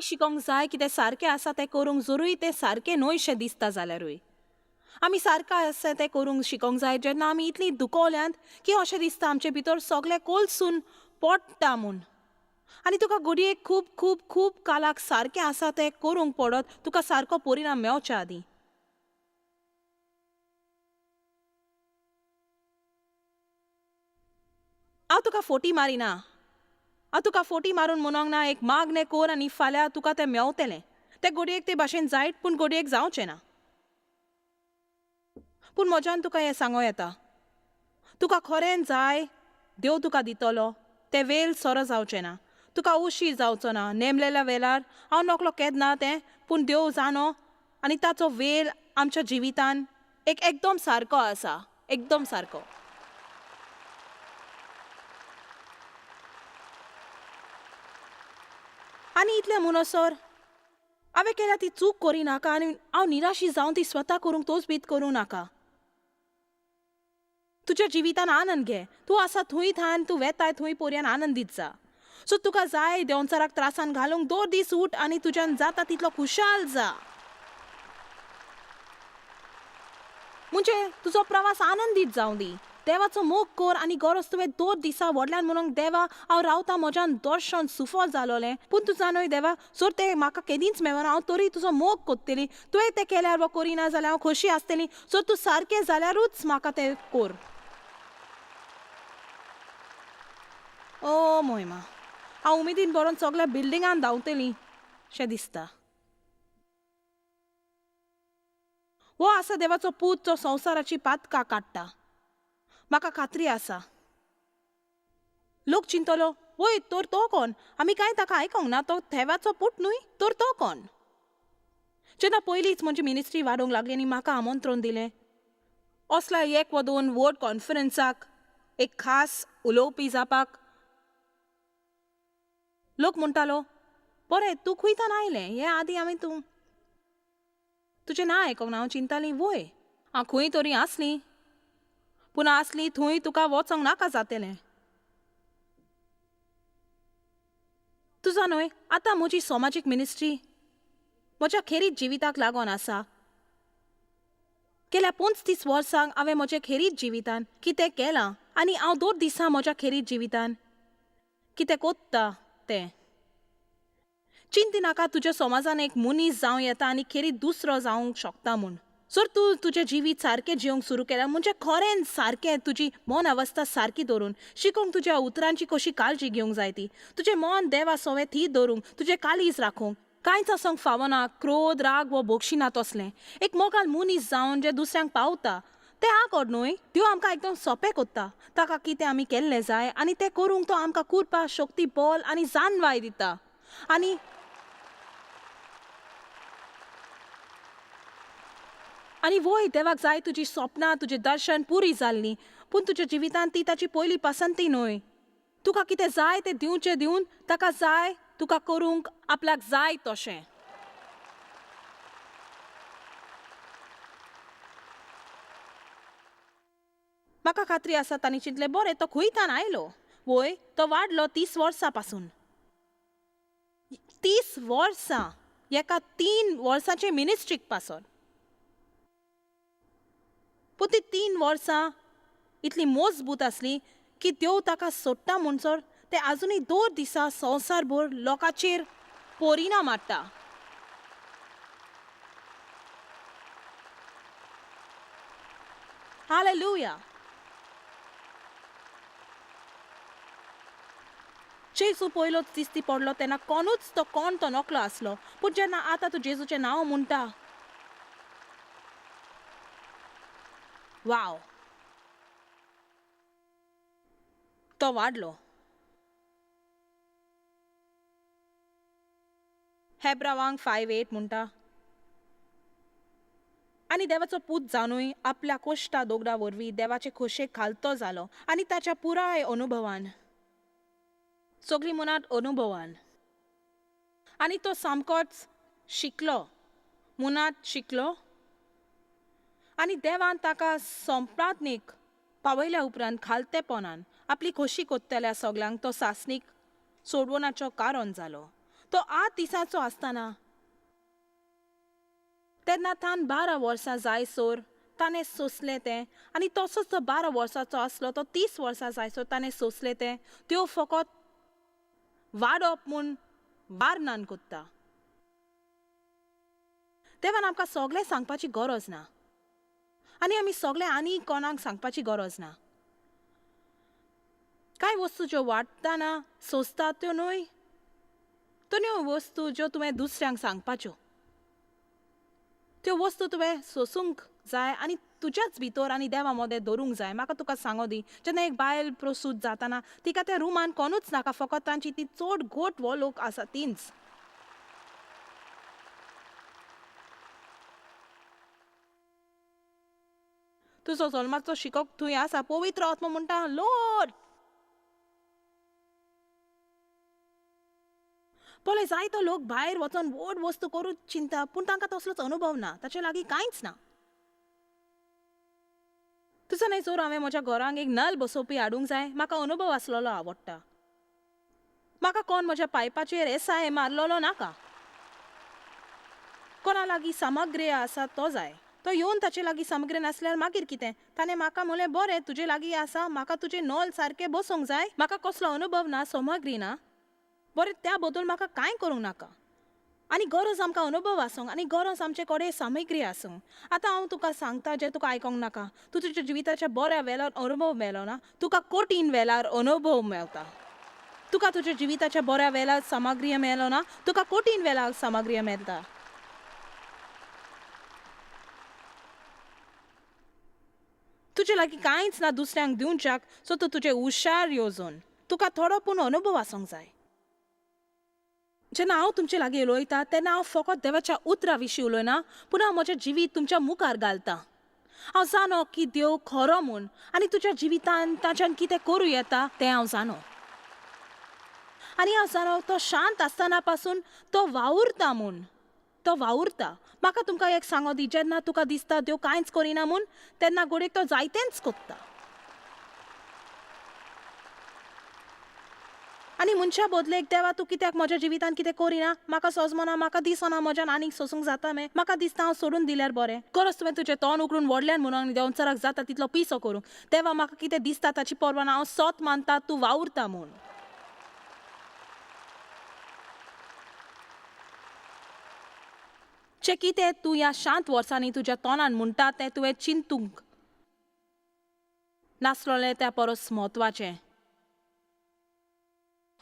शिकोंक जाय कितें सारकें आसा तें करूंक, जरूय तें सारकें न्हय शें दिसता जाल्यारूय. आमी सारकें आसा तें करूंक शिकोंक जाय जेन्ना आमी इतलीं दुखवल्यांत की अशें दिसता आमचे भितर सगळें कोलसून पोडटा म्हूण. आनी तुका घडये खूब खूब खूब कालाक सारकें आसा तें करूंक पडत तुका सारको परिणाम मेवच्या आदीं. हांव तुका फोटी मारिना, हांव तुका फोटी मारून म्हणोंक ना एक मागणें कर आनी फाल्यां तुका तें मेवतलें. तें घडयेक ते भाशेन जायत पूण घडयेक जावचें ना. पूण म्हज्यान तुका हें सांगो येता, तुका खरें जाय देव तुका दितलो, तें वेल सरो जावचें ना, तुका उशीर जावचो ना. नेमलेल्या वेळार हांव नकलो केन्ना तें, पूण देव जाणो आनी ताचो वेल आमच्या जिवितान एक एकदम सारको आसा, एकदम सारको. आनी इतलें म्हणसर हांवें केल्या ती चूक करिनाका आनी हांव निराशी जावन ती स्वता करूंक तोच बीत करूं नाका. तुज्या जिवितान आनंद घे, तूं आसा थंय थान तूं वेताय थंय पोरयान आनंदीत जा. सो तुका जाय देंवचाराक त्रासान घालूंक दोन दीस उठ आनी तुज्यान जाता तितलो खुशाल जा. म्हणजे तुजो प्रवास आनंदीत जावं दी. देवाचो मोग कर आनी गरज तुवें दोन दिसा व्हडल्यान म्हणूंक देवा हांव रावता म्हज्यान दर्शन सुफळ जालोलें, पूण तूं जाणय देवा जर तें म्हाका केदींच मेळना हांव तरी तुजो मोग कोत्तली. तुवें तें केल्यार वा करिना जाल्यार हांव खोशी आसतली. जर तूं सारकें जाल्यारूच म्हाका तें कर. ओ मोहिमा, हांव उमेदीन बरोवन सगल्या बिल्डिंगान धांवतली शें दिसता. हो आसा देवाचो पूत जो संवसाराची पातकां काडटा. म्हाका खात्री आसा. लोक चिंतलो वय तर तो कोण, आमी कांय ताका आयकोंक ना, तो देवाचो पूत न्हय तर तो कोण. जेन्ना पयलींच म्हजी मिनिस्ट्री वाडोवंक लागली आनी म्हाका आमंत्रण दिलें असल्या एक वा दोन व्हड कॉन्फरन्साक एक खास उलोवपी जावपाक, लोक म्हणटालो बरें तूं खंयतान आयलें, हे आदीं हांवें तूं तुजें नांव आयकोंक ना. हांव चिंताली वय हांव खंय तरी आसली, पूण आसली थंय तुका वचोंक नाका जातलें. तुजा न्हय आतां म्हजी समाजीक मिनिस्ट्री म्हज्या खेरीत जिविताक लागून आसा. गेल्या 35 वर्सांक हांवें म्हज्या खेरीत जिवितान कितें केलां आनी हांव दोन दिसां म्हज्या खेरीत जिवितान कितें कोत्ता तें चिंती नाका. तुज्या समाजान एक मनीस जावं येता आनी खेरीत दुसरो जावंक शकता म्हूण. जर तूं तुजें जिवीत सारकें जिवंक सुरू केलां म्हणजे खरेंच सारकें तुजी मन अवस्था सारकी दवरून शिकूंक तुज्या उतरांची कशी काळजी घेवंक जाय ती, तुजें मन देवा सोवे थी दवरूंक, तुजें काळीज राखूंक, कांयच आसूंक फावना क्रोध राग वो बोगशिना तसलें. एक मोगाल मनीस जावन जें दुसऱ्यांक पावता तें आकोड न्हय, त्यो आमकां एकदम सोंपें कोत्ता. ताका कितें आमी केल्लें जाय आनी तें करूंक तो आमकां कुरपा शक्ती बल आनी जानवाय दिता. आनी आनी वय देवाक जाय तुजी सपनां तुजें दर्शन पुरी जाल्लीं, पूण तुज्या जिवितांत ती ताची पयली पसंती न्हय. तुका कितें जाय तें दिवचें दिवन ताका जाय तुका करूंक आपल्याक जाय तशें. म्हाका खात्री आसा तांणी चिंतलें बरें तो खंयतान आयलो, वय तो वाडलो 30 वर्सां पासून. 30 वर्सां एका 3 वर्सांचे मिनिस्ट्रीक पासून. पूण ती 3 वर्सां इतली मजबूत आसली की देव ताका सोडटा म्हणसर ते आजुनूय 2 दिसा संवसारभर लोकांचेर परिणाम हाडटा. हालेलुया. जेजू पयलोच दिसती पडलो तेन्ना कोणूच तो कोण तो नकलो आसलो, पूण जेन्ना आतां तूं जेजूचें नांव म्हणटा, वाव, तो वाडलो. हेब्रावांक 5:8 म्हणटा, आनी देवाचो पूत जावनूय आपल्या कोश्टा दोगडा वरवीं देवाचे खोशेक खालतो जालो आनी ताच्या पुराय अनुभवान, सगळीं मनात अनुभवान, आनी तो सामकोच शिकलो, मुनात शिकलो आनी देवान ताका संप्राज्ञीक पावयल्या उपरांत खालतेपणान आपली खोशी कोत्तल्या सगल्यांक तो सासणीक सोडवणाचो कारण जालो. तो 8 दिसांचो आसतना तेन्ना तान 12 वर्सां जायसर ताणें सोंसलें तें आनी तसोच तो 12 वर्सांचो आसलो तो 30 वर्सां जायसर ताणें सोंसलें तें. त्यो फकत वाडप म्हूण वारनान कोत्ता. देवान आमकां सगळें सांगपाची गरज ना आनी आमी सगळें आनी कोणाक सांगपाची गरज ना. कांय वस्तू ज्यो वाडटना सोंसता त्यो न्हय, त्यो न्हय वस्तू ज्यो तुवें दुसऱ्यांक सांगपाच्यो. त्यो वस्तू तुवें सोंसूंक जाय आनी तुज्याच भितर आनी देवा मदें दवरूंक जाय. म्हाका तुका सांगो दी, जेन्ना एक बायल प्रसूत जाताना तिका त्या रुमान कोणूच नाका, फकत तांची ती चड घोट वो लोक आसा तींच. तुजो जल्माचो शिकोक थंय आसा. पवित्र आत्मो म्हणटा लोड पळय, जायतो लोक भायर वचोन व्हड वस्तू करूंक चिंता, पूण तांकां तसलोच अनुभव ना, ताचे लागीं कांयच ना. तुजो न्हय जोर हांवें म्हज्या घरांक एक नल बसोवपी हाडूंक जाय. म्हाका अनुभव आसलेलो आवडटा. म्हाका कोण म्हज्या पायपाचेर एसाय मारलेलो नाका. कोणा लागीं सामग्री आसा तो जाय. तो येवन ताचे लागीं सामग्री नासल्यार मागीर कितें? ताणें म्हाका म्हणलें बरें तुजे लागीं आसा, म्हाका तुजें नल सारकें बसोवंक जाय. म्हाका कसलो अनुभव ना, सामग्री ना, बरें त्या बदल म्हाका कांय करूंक नाका. आनी गरज आमकां अनुभव आसूंक आनी गरज आमचे कडेन सामग्री आसूंक. आतां हांव तुका सांगता जें तुका आयकोंक नाका. तूं तुज्या जिविताच्या बऱ्या वेळार अनुभव मेळना, तुका कठीण वेळार अनुभव मेळटा. तुका तुज्या जिविताच्या बऱ्या वेळार सामग्री मेळना, तुका कठीण वेळार सामग्री मेळटा. तुजे लागीं कांयच ना दुसऱ्यांक दिवच्याक, सो तूं तुजें हुशार येवजून तुका थोडो पूण अनुभव आसूंक जाय. जेन्ना हांव तुमचे लागीं उलयता तेन्ना हांव फकत देवाच्या उतरा विशीं उलयना, पूण हांव म्हजें जिवीत तुमच्या मुखार घालता. हांव जाणो की देव खरो म्हूण आनी तुज्या जिवितान ताच्यान कितें करूं येता तें हांव जाणो. आनी हांव जाणो तो शांत आसतना पासून तो वावुरता म्हूण, तो वावुरता. म्हाका तुमकां एक सांगो दी, जेन्ना तुका दिसता देव कांयच करिना म्हूण, तेन्ना घडयेक तो जायतेंच कोत्ता. आनी मनशा बदलेक देवा तूं कित्याक म्हज्या जिवितान कितें करिना, म्हाका सोजमना, म्हाका दिसना, म्हज्यान आनीक सोसूंक जाता मे, म्हाका दिसता हांव सोडून दिल्यार बरें. गरज तुवें तुजें तोंड उगडून व्हडल्यान म्हणून देंवचाराक जाता तितलो पिसो करूंक. देवा म्हाका कितें दिसता ताची पर्वा ना, हांव सोत मानता तूं वावुरता म्हूण. जें कितें तूं ह्या शांत वर्सांनी तुज्या तोंडान म्हणटा तें तुवें चिंतूंक नासलें त्या परस म्हत्वाचें.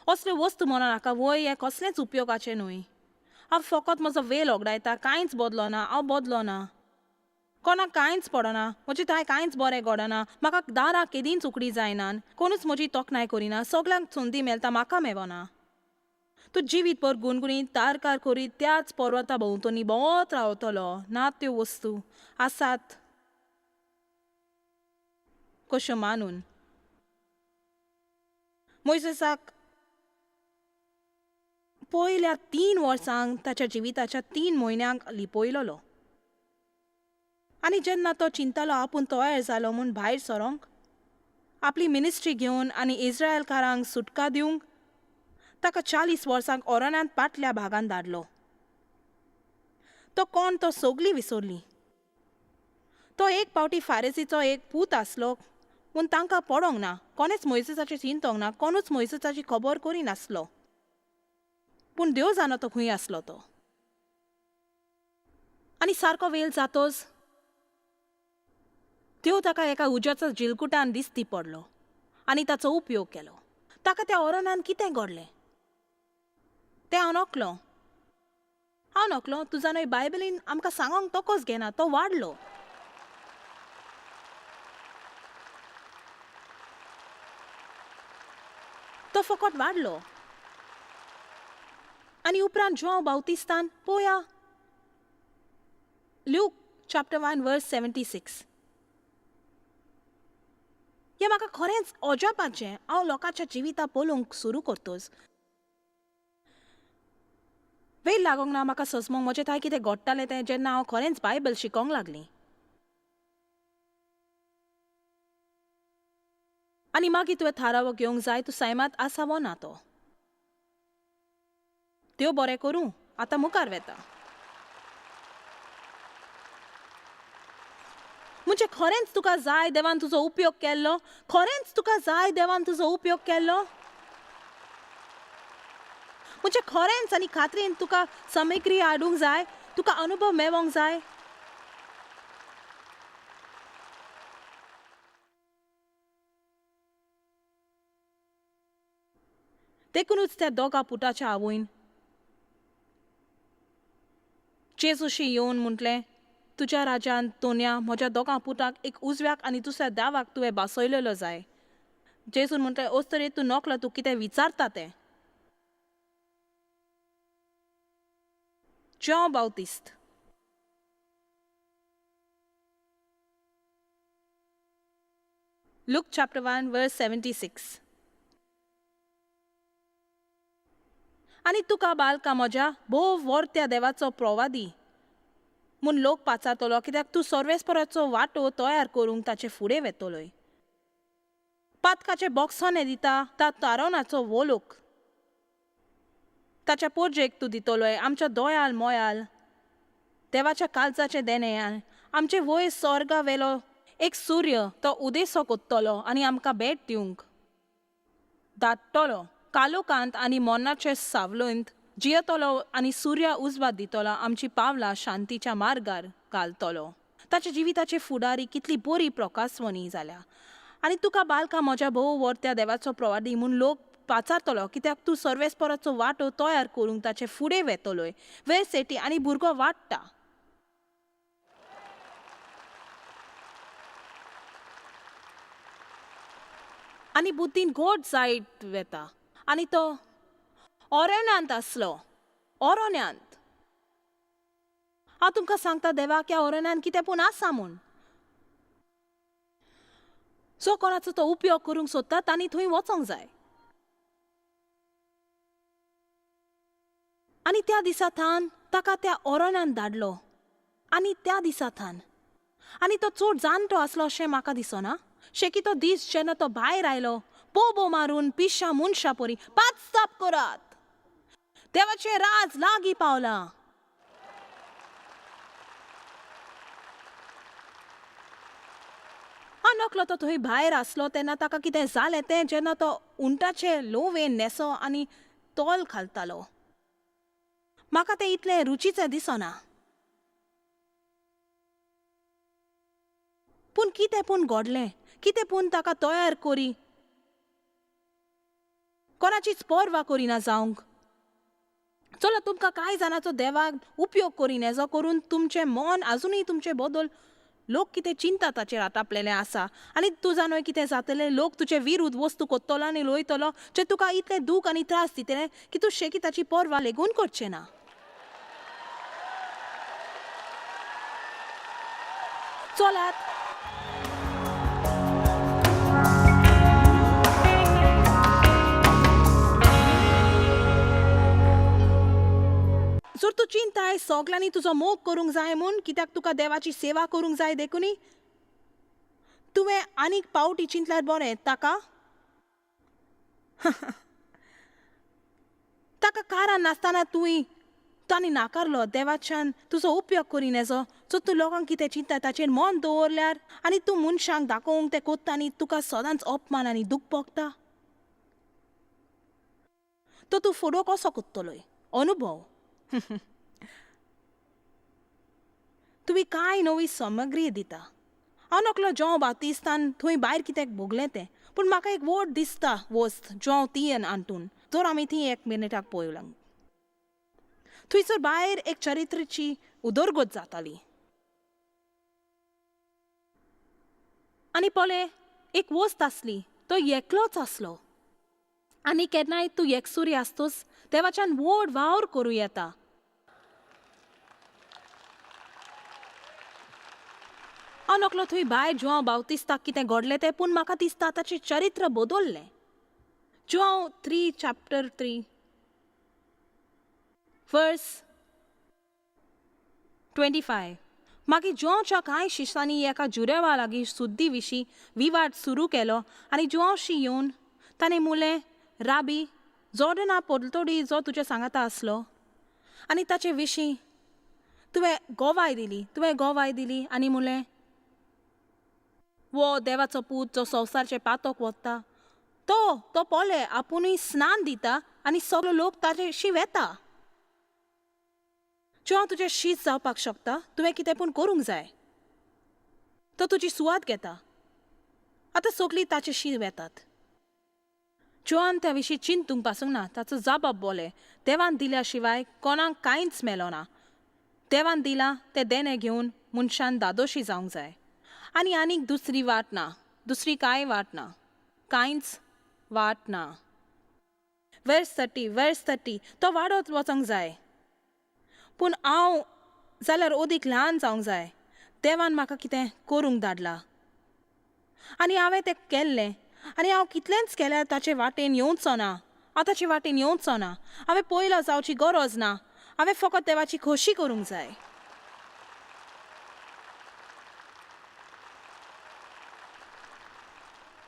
असल्यो वस्तू म्हणून नाका वय, हें कसलेंच उपयोगाचें न्हय. हांव फकत म्हजो वेळ ओगडायता, कांयच बदलना, हांव बदलना, कोणाक कांयच पडना, म्हजें थंय कांयच बरें घडना, म्हाका दारां केदींच उकडी जायना, कोणूच म्हजी तोखणाय करिना, सगल्यांक संदी मेळटा म्हाका मेवना. तूं जिवीत भर गुणगुणीत तारकार करीत त्याच पर्वता भोंवतणी भोंवत रावतलो ना. त्यो वस्तू आसात कश्यो मानून मोयजेसाक पयल्या 3 वर्सांक ताच्या जिविताच्या 3 म्हयन्यांक लिपयलोलो. आनी जेन्ना तो चिंतालो आपूण तयार जालो म्हूण भायर सरोंक, आपली मिनिस्ट्री घेवन आनी इस्रायलकारांक सुटका दिवंक, ताका 40 वर्सांक ओरणांत पाटल्या भागान धाडलो. तो कोण तो सगळीं विसरली. तो एक पावटी फारेसीचो एक पूत आसलो पूण तांकां पडोंक ना, कोणेच मोयजेसाचें चिंतोंक ना, कोणूच मोयजेसाची खबर करिनासलो. पूण देव जाणो तो खंय आसलो तो. आनी सारको वेळ जातोच देव ताका एका उज्याचो जिलकुटान दिसती पडलो आनी ताचो उपयोग केलो. ताका त्या ओरणान कितें घडलें तें हांव नकलो, हांव नकलो. तूं जाणा बायबलीन आमकां सांगोंक तोकोच घेना, तो वाडलो. तो फकत वाडलो. आनी उपरांत ज्वांव बावतिस्तान पोया, ल्यूक चॅप्टर 1 वर्स 76. हें म्हाका खरेंच अजापाचें. हांव लोकांच्या जिविता पळोवंक सुरू करतोच वेळ लागोंक ना म्हाका सजमोंक म्हजें थंय कितें घडटालें तें, जेन्ना हांव खरेंच बायबल शिकोंक लागलीं. आनी मागीर तुवें थारावो घेवंक जाय तूं सैमांत आसा वो ना तो. देव बरें करूं, आतां मुखार वेता. म्हणजे खरेंच तुका जाय देवान तुजो उपयोग केल्लो? खरेंच तुका जाय देवान तुजो उपयोग केल्लो? म्हणजे खरेंच आनी खात्रीन तुका सामग्री हाडूंक जाय, तुका अनुभव मेळोंक जाय. देखूनच त्या दोगा पुताच्या आवयन जेजूशी येवन म्हटलें, तुज्या राजान तोन्या म्हज्या दोगां पुताक एक उजव्याक आनी दुसऱ्या दावाक तुवें बसयलेलो जाय. जेजून म्हटलें, ओस्तरे तूं नकलो, तूं कितें विचारता तें. João Bautista. Luke chapter 1 verse 76. आनी तुका बालका म्हज्या भोव वर्त्या देवाचो प्रवादी म्हूण लोक पाचारतलो, कित्याक तूं सर्वेस्पराचो वांटो तयार करूंक ताचे फुडें वेतलोय. पातकाचे बॉक्सोने दिता ता तारोनाचो वोलोक ताच्या पोरजेक तूं दितलोय. आमच्या दोयाल मोयाल देवाच्या काळजाचें देणें आमचे वयर सोर्गा वेलो एक सूर्य तो उदेसो कोत्तलो आनी आमकां भेट दिवंक धाडटलो. कालोकांत आनी मोनाचे सावलंत जियेतलो आनी सुर्या उजवात दितलो, आमची पावलां शांतीच्या मार्गार घालतलो. ताच्या जिविताचे फुडारी कितली बरी प्रकासवणी जाल्या. आनी तुका बालका म्हज्या भोव वर्त्या देवाचो प्रवादी म्हूण लोक पाचारतलो, कित्याक तूं सर्वेस्पराचो वांटो तयार करूंक ताचे फुडें वेतलोय. वेर सेटी आनी भुरगो वाडटा. आनी बुद्दीन गोड जायत वेता. आनी तो ओरण्यांत आसलो. ओरण्यांत हांव तुमकां सांगता, देवाक ह्या ओरण्यांत कितें पूण आसा म्हूण. जो कोणाचो तो उपयोग करूंक सोदता तांणी थंय वचोंक जाय. आनी त्या दिसा थान ताका त्या ओरण्यांत धाडलो. आनी त्या दिसा थान आनी तो चड जाणटो आसलो अशें म्हाका दिसना. शेकी तो दीस जेन्ना तो भायर आयलो, बोबो मारून पिशा मनशा परी, पाचताप करात, देवाचें राज लागीं पावलां. नकलो तो थंय भायर आसलो तेन्ना ताका कितें जालें तें, जेन्ना तो उंटाचे लोवेन न्हेसो आनी तोल घालतालो. म्हाका तें इतलें रुचीचें दिसना. पूण कितें पूण घडलें, कितें पूण ताका तयार करी, कोणाचीच पर्वा करिना जावंक. चलो तुमकां कांय जाणांचो देवाक उपयोग करीन हेजो करून तुमचें मन आजुनूय तुमचे बदल लोक कितें चिंता ताचेर आतापलेलें आसा. आनी तूं जाणूय कितें जातलें, लोक तुजे विरुद्ध वस्तू कोत्तलो आनी लोयतलो जे तुका इतलें दूख आनी त्रास दितले की तूं शेकी ताची पर्वा लेगून करचें ना. चलात. जर तूं चिंताय सगल्यांनी तुजो मोग करूंक जाय म्हूण, कित्याक तुका देवाची सेवा करूंक जाय देखून तुवें आनीक पावटी चिंतल्यार बरें. ताका ताका कारण नासतना तुवें तांणी नाकारलो. देवाच्यान तुजो उपयोग करीन हेजो. सो तूं लोकांक कितें चिंता ताचेर मन दवरल्यार आनी तूं मनशांक दाखोवंक तें कोत्ता आनी तुका सदांच अपमान आनी दूख भोगता, तो तूं फुडो कसो कोत्तलोय अनुभव. तुमी कांय नवी सामग्री दिता. हांव नकलो जोंव बातिस्तान थंय भायर कित्याक भोगलें तें, पूण म्हाका एक व्हड दिसता वस्त जोंव ती आंतून. जर आमी ती एक मिनिटाक पळयलां, थंयसर भायर एक चरित्राची उदरगत जाताली. आनी पळय एक वस्त आसली, तो एकलोच आसलो. आनी केन्नाय तूं एकसुरी आसतोच देवाच्यान व्हड वावर करूं येता. हांव नकलो थंय भायर जुआंव बावतिस्ताक कितें घडलें तें, पूण म्हाका दिसता ताचें चरित्र बदल्लें. Joao 3 chapter 3 verse 25. मागीर जुआंवच्या कांय शिश्यांनी एका जुरेवा लागीं सुद्दी विशीं विवाद सुरू केलो आनी जुआंवशी येवन ताणें म्हणलें, राबी, जॉर्डना पलतडी जो तुज्या सांगाता आसलो आनी ताचे विशीं तुवें गोवाय दिली, तुवें गोवाय दिली आनी म्हणलें, वो देवाचो पूत जो संवसारचे पातोक वता तो तो पोले आपुणूय स्नान दिता आनी सगलो लोक ताचेशी वेता. ज्यो तुजें शीत जावपाक शकता, तुवें कितें पूण करूंक जाय. तो तुजी सुवात घेता. आतां सगलीं ताचेशी वेतात. जोआन त्या विशीं चिंतूंक पासूंक ना. ताचो जबाब बोले, देवान दिल्या शिवाय कोणाक कांयच मेलो ना. देवान दिलां तें देणें घेवन मनशान दादोशी जावंक जाय. आनी आनीक दुसरी वाट ना, दुसरी कांय वाट ना, कांयच वाट ना. वर्स 30, वर्स 30 तो वाडत वचोंक जाय. पूण हांव जाल्यार अदीक ल्हान जावंक जाय. देवान म्हाका कितें करूंक धाडला आनी हांवें तें केल्लें. आनी हांव कितलेंच केल्यार ताचे वाटेन येवचो ना, हांव ताचे वाटेन येवचो ना. हांवें पयलो जावची गरज ना. हांवें फकत देवाची खोशी करूंक जाय.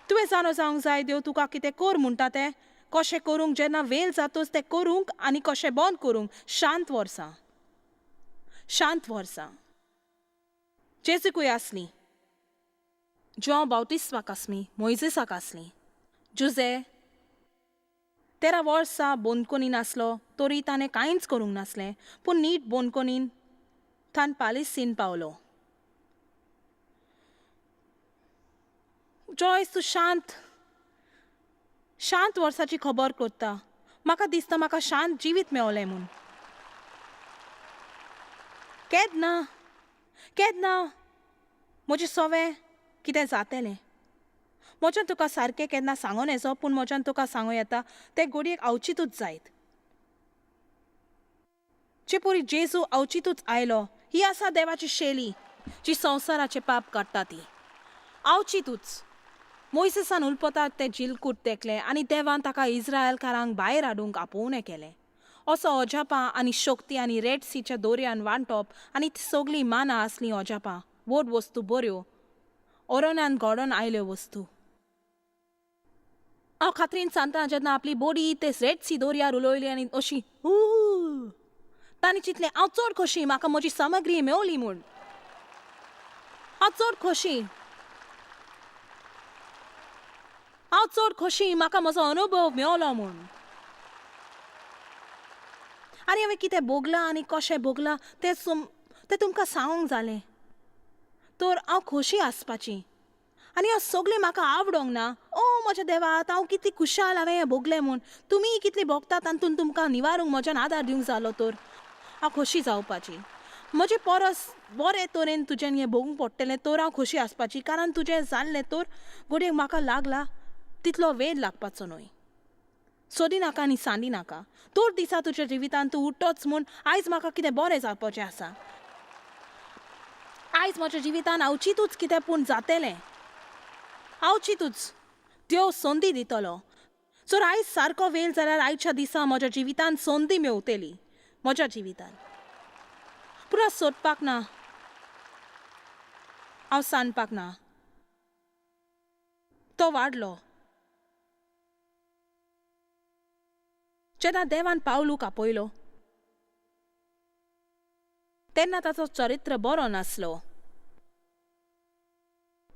तुवें जाणो जावंक जाय देव तुका कितें कर म्हणटा तें, कशें करूंक, जेन्ना वेल जातच तें करूंक आनी कशें बंद करूंक. शांत वर्सां, शांत वर्सां. जेजूकूय आसलीं, जोंव बावतिस्वाक आसली, मोयजेसाक आसली. जुजे 13 वर्सां बोनकोनीन आसलो तरी ताणें कांयच करूंक नासलें, पूण नीट बोनकोनीन तान पालिसीन पावलो. जॉयस, तूं शांत शांत वर्साची खबर करता. म्हाका दिसता म्हाका शांत जिवीत मेवलें म्हूण. केन्ना केन्ना म्हजें सवें कितें जातलें म्हज्यान तुका सारकें केन्ना सांगूं येजो, पूण म्हज्यान तुका सांगूं येता तें घडयेक अवचितूच जायत. जे परी जेजू अवचितूच आयलो, ही आसा देवाची शैली जी संवसाराचें पाप काडटा ती. अवचितूच मोयसेसान उलपतात तें जिलकूट तेकलें आनी देवान ताका इस्रायलकारांक भायर हाडूंक आपोवणें केलें. असो अजापां आनी शक्ती आनी रेड सीच्या दोरयान वांटप आनी ती सगळीं मानां आसलीं अजापां, व्हड वस्तू बऱ्यो ओरोनान घडोवन आयल्यो वस्तू. हांव खात्रीन सांगता, जेन्ना आपली बोडी ते रेड सी दोरयार उलयली आनी अशी हू, तांणी चिंतलें हांव चड खोशी, म्हाका म्हजी सामग्री मेवली म्हूण. हांव चड खोशी, हांव चड खोशी, म्हाका म्हजो अनुभव मेवलो म्हूण. आनी हांवें कितें भोगलां आनी कशें भोगलां तें तें तुमकां सांगूंक जालें तर हांव खोशी आसपाची. आनी हांव सगळें म्हाका आवडोंक ना. ओ म्हज्या देवा, आतां हांव कितली खुशाल हांवें हें भोगलें म्हूण. तुमीय कितली भोगता तातूंत तुमकां निवारूंक म्हज्यान आदार दिवंक जालो तर हांव खोशी जावपाची. म्हजे परस बरे तरेन तुज्यान हें भोगूंक पडटलें तर हांव खोशी आसपाची, कारण तुजें जाल्लें तर घडयेक म्हाका लागला तितलो वेळ लागपाचो न्हय. सोदी नाका आनी सांदी नाका. तर दिसा तुज्या जिवितांत तूं उठ्ठोच म्हूण आयज म्हाका कितें बरें जावपाचें आसा. आयज म्हज्या जिवितान अवचितूच कितें पूण जातलें. अवचितूच देव संदी दितलो. जर आयज सारको वेळ जाल्यार आयच्या दिसा म्हज्या जिवितान संदी मेवतली म्हज्या जिवितान. पूण हांव सोदपाक ना, हांव सांडपाक ना. तो वाडलो. जेन्ना देवान पावलूक आपयलो तेन्ना ताचो चरित्र बरो नासलो.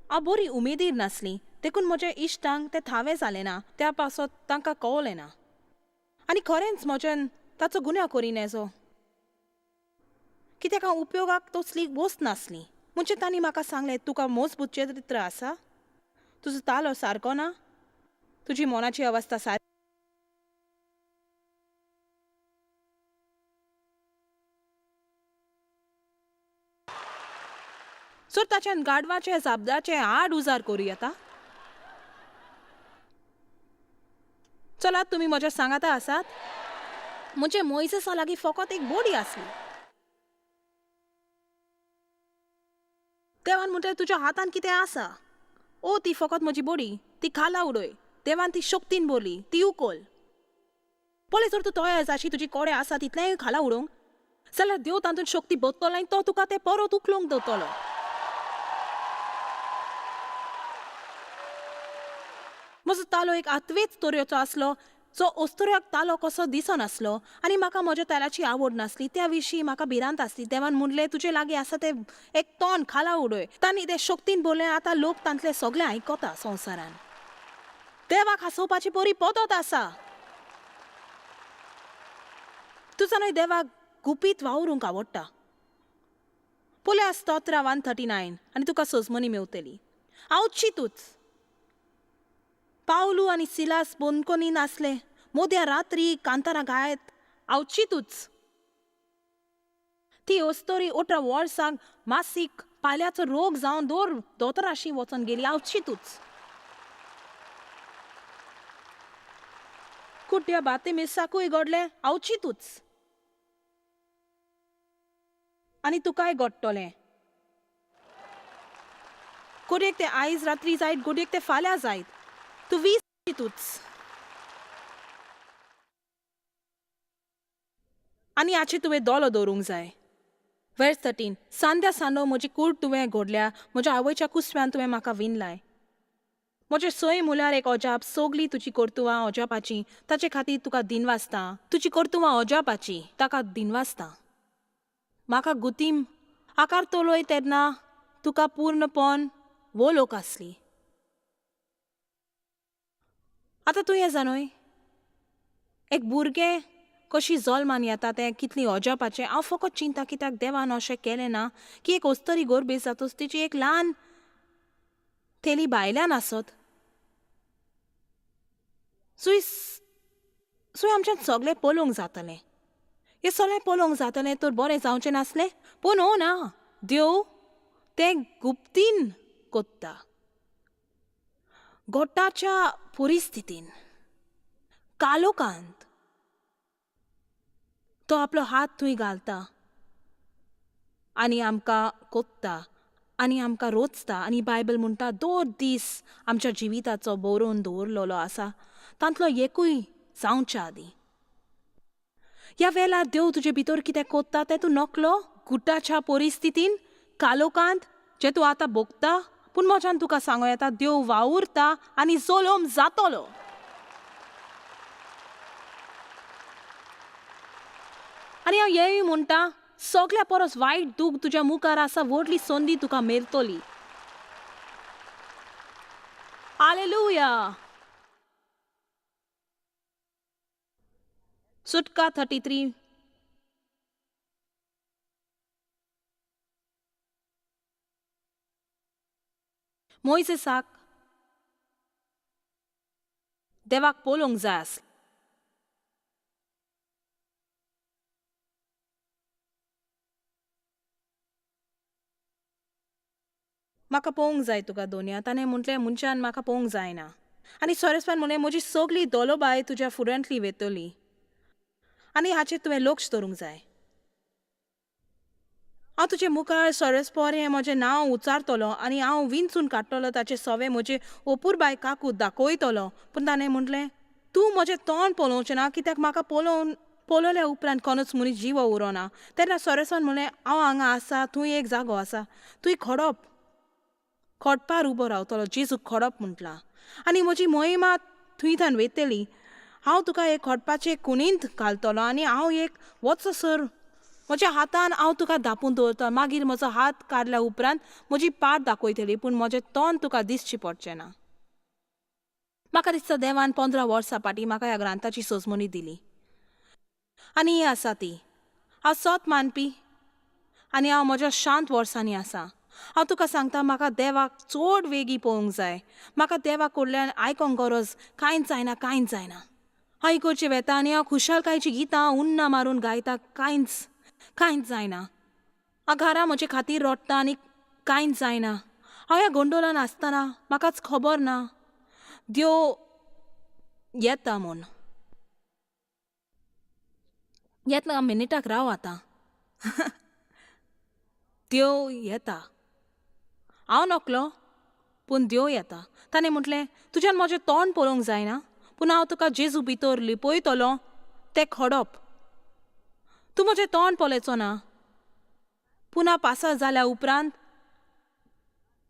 हांव बरी उमेदीर नासली, देखून म्हज्या इश्टांक तें थावें जालें ना, त्या पासत तांकां कवलें ना. आनी खरेंच म्हज्यान ताचो गुन्यांव करी नेजो, कित्याक हांव उपयोगाक तसली वस्त नासली. म्हणजे तांणी म्हाका सांगलें, तुका मजबूत चरित्र आसा, तुजो तालो सारको ना, तुजी मनाची अवस्था सारकी. सर ताच्यान गाडवाचे जाबदाचे आड उजार करूं येता. चलात तुमी म्हज्या सांगाता आसात. म्हजे मोयजेसा लागीं फकत एक बोडी आसली. देवान म्हणटा तुज्या हातान कितें आसा? ओ ती फकत म्हजी बोडी, ती खाला उडय. देवान ती शक्तीन भरली, ती उखल. पळय जर तूं तयार जाशी, तुजी कोडे आसा तितलेंय खाला उडोवंक जाल्यार देव तातूंत शक्ती भरतलो आनी तो तुका तें परत उखलूंक दवरतलो. म्हजो तालो एक आत्वेच तोरयोचो आसलो. जो अस्तुऱ्याक तालो कसो दिसनासलो आनी म्हाका म्हज्या तालाची आवड नासली, त्या विशीं म्हाका भिरांत आसली. देवान म्हणलें, तुजे लागीं आसा तें एक तोंड खाला उडय. तांणी तें शक्तीन बोल्लें. आतां लोक तांतले सगळे आयकता संवसारान. देवाक हांसोवपाची बरी पद्दत आसा. तुजा न्हय देवाक गुपीत वावरूंक आवडटा. पळया स्तोत्रां 139 आनी तुका सजमनी मेवतली. हांव चितूच. पावलू आनी सिलास बंदकोनी नासले, मोद्या रात्री कांतारां गायत हांव चितूच. ती अस्तोरी 18 वर्सांक मासीक पाल्याचो रोग जावन दोर दोतोराशी वचोन गेली. हांव चितूच. कुड्ड्या बाती मिसाकूय घडलें. हांव चितूच. आनी तुकाय घडटलें. गोडयेक तें आयज रात्री जायत, गोडयेक तें फाल्यां जायत, तूं वीस चितूच. आनी हाचेर तुवें दोलो दवरूंक जाय. वेर्स 13. सांद्या सांदो म्हजी कूड तुवें घडल्या, म्हज्या आवयच्या कुसव्यान तुवें म्हाका विनलाय. म्हजें सय म्हळ्यार एक अजाप, सगळीं तुजी कर्तुवां अजापाचीं, ताचे खातीर तुका दिनवासता. तुजी कर्तुवां अजापाचीं, ताका दिनवासता. म्हाका गुतीम आकार तोलोय तेन्ना तुका पूर्णपण वो लोक आसली. आतां तूं हें जाणूय, एक भुरगें कशी जल्मान येता तें कितली अजापाचें. हांव फकत चिंता कित्याक देवान अशें केलें ना की एक अस्तरी गोरबेज जातूच तिची एक ल्हान थेली भायल्यान आसत सुय सुय आमच्यान सगळें पळोवंक जातलें. हें सगळें पळोवंक जातलें तर बरें जावचें नासलें? पूण हो ना, देव तें गुप्तीन कोत्ता, गोटाच्या परिस्थितीन कालोकांत तो आपलो हात थंय घालता आनी आमकां कोत्ता आनी आमकां रोचता. आनी बायबल म्हणटा, दर दीस आमच्या जिविताचो बरोवन दवरलेलो आसा, तांतलो एकूय जावच्या आदीं. ह्या वेळार देव तुजे भितर कितें कोत्ता तें तूं नकलो, गुटाच्या परिस्थितीन कालोकांत जें तूं आतां भोगता. पूण म्हज्यान तुका सांगो येता, देव वावुरता आनी जलोम जातलो. आनी हांव हेंय म्हणटा, सगल्या परस वायट दूख तुज्या मुखार आसा, व्हडली संदी तुका मेळटली. आलेलुया. सुटका 33. मोयजेसाक देवाक पळोवंक जाय आसलें. म्हाका पळोवंक जाय तुका दोनया. ताणें म्हटलें, मनशान म्हाका पळोवंक जायना. आनी सोरेस्पान म्हणलें, म्हजी सगळी दोलोबाय तुज्या फुड्यांतली वेतली आनी हाचेर तुवें लक्ष दवरूंक जाय. हांव तुजे मुखार सोरेस्पोर हें म्हजें नांव उच्चारतलो आनी हांव विंचून काडटलो ताचे सवे म्हजे ओपुरबाय काकूत दाखयतलो. पूण ताणें म्हटलें, तूं म्हजें तोंड पळोवचें ना, कित्याक म्हाका पळोवन पळयल्या उपरांत कोणूच मनीस जिवो उरोना. तेन्ना सोरेसान म्हणलें, हांव हांगा आसा, थंय एक जागो आसा, थंय खडप खोडपार उबो रावतलो. जेजूक खडप म्हटलां आनी म्हजी मोहिमा थंय थावन वयतली. हांव तुका एक खोडपाचे कुणींत घालतलो आनी हांव एक वचसर म्हज्या हातान हांव तुका धापून दवरतलो. मागीर म्हजो हात काडल्या उपरांत म्हजी पाट दाखयतली, पूण म्हजें तोंड तुका दिसचें पडचें ना. म्हाका दिसता देवान 15 वर्सां फाटीं म्हाका ह्या ग्रांथाची सजमणी दिली आनी ही आसा ती. हांव सत मानपी आनी हांव म्हज्या शांत वर्सांनी आसा. हांव तुका सांगता, म्हाका देवाक चड वेगीं पळोवंक जाय. म्हाका देवा कडल्यान आयकोंक गरज कांयच जायना, कांयच जायना. हांव इगोर्जे वेता आनी हांव खुशालकायचीं गितां उन्नां मारून गायता. कांयच कांयच जायना. हांव घरा म्हजे खातीर रडटा आनी कांयच जायना. हांव ह्या गोंडोलान आसतना म्हाकाच खबर ना देव येता म्हूण. येतना मिनिटाक राव आतां. देव येता. हांव नकलो, पूण देव येता. ताणें म्हटलें, तुज्यान म्हजें तोंड पळोवंक जायना, पूण हांव तुका जेजू भितर लिपयतलो तें खडप. तूं म्हजें तोंड पळयचो ना, पुना पासार जाल्या उपरांत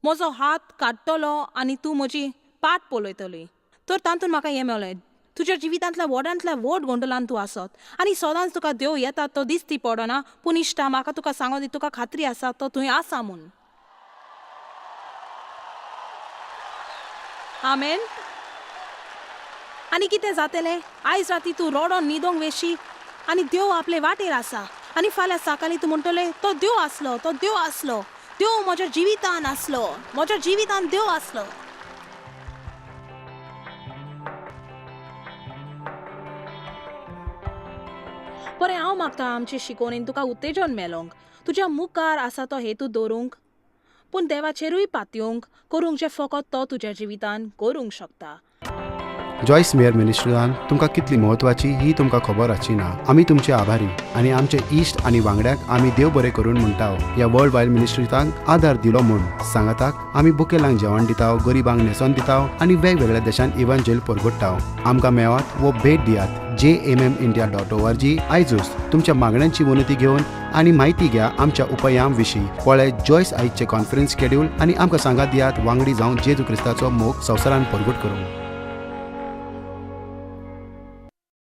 म्हजो हात काडटलो आनी तूं म्हजी पाट पळयतली. तर तातूंत म्हाका हें मेळ्ळें. तुज्या जिवितांतल्या व्हडांतल्या व्हड गोंदळान तूं आसत आनी सदांच तुका देव येता तो दिसती पडना, पूण इश्टा म्हाका तुका सांगो दी, तुका खात्री आसा तो थंय आसा म्हूण. आमेन. आनी कितें जातलें? आयज राती तूं रोडोन न्हिदोंक वेशी आनी देव आपले वाटेर आसा, आनी फाल्यां सकाळीं तूं म्हणटलें तो देव आसलो, तो देव आसलो, देव म्हज्या जिवितान आसलो, म्हज्या जिवितान देव आसलो. बरें, हांव मागता आमचे शिकोवणेन तुका उत्तेजन मेलोंक, तुज्या मुखार आसा तो हेतू दवरूंक, पूण देवाचेरूय पातयेवंक करूंक जें फकत तो तुज्या जिवितान करूंक शकता. जॉयस मेयर मिनिस्ट्रीन तुमकां कितली म्हत्वाची ही तुमकां खबर आसची ना. आमी तुमचे आभारी आनी आमचे इश्ट आनी वांगड्यांक आमी देव बरें करून म्हणटा ह्या वर्ल्ड वायड मिनिस्ट्रींक आदार दिलो म्हूण. सांगाताक आमी बुकेलांक जेवण दिता, गरिबांक न्हेसोन दिता आनी वेगवेगळ्या देशांत इव्हांजेल परगट्टा. आमकां मेळात वो भेट दियात jmmindia.org. आयजूच तुमच्या मागण्यांची विनंती घेवन आनी म्हायती घ्या आमच्या उपायां विशीं. पळय जॉयस आयजचे कॉन्फरन्स शेड्यूल आनी आमकां सांगात दियात वांगडी जावन जेजू क्रिस्ताचो मोग संवसारान परगट करूंक.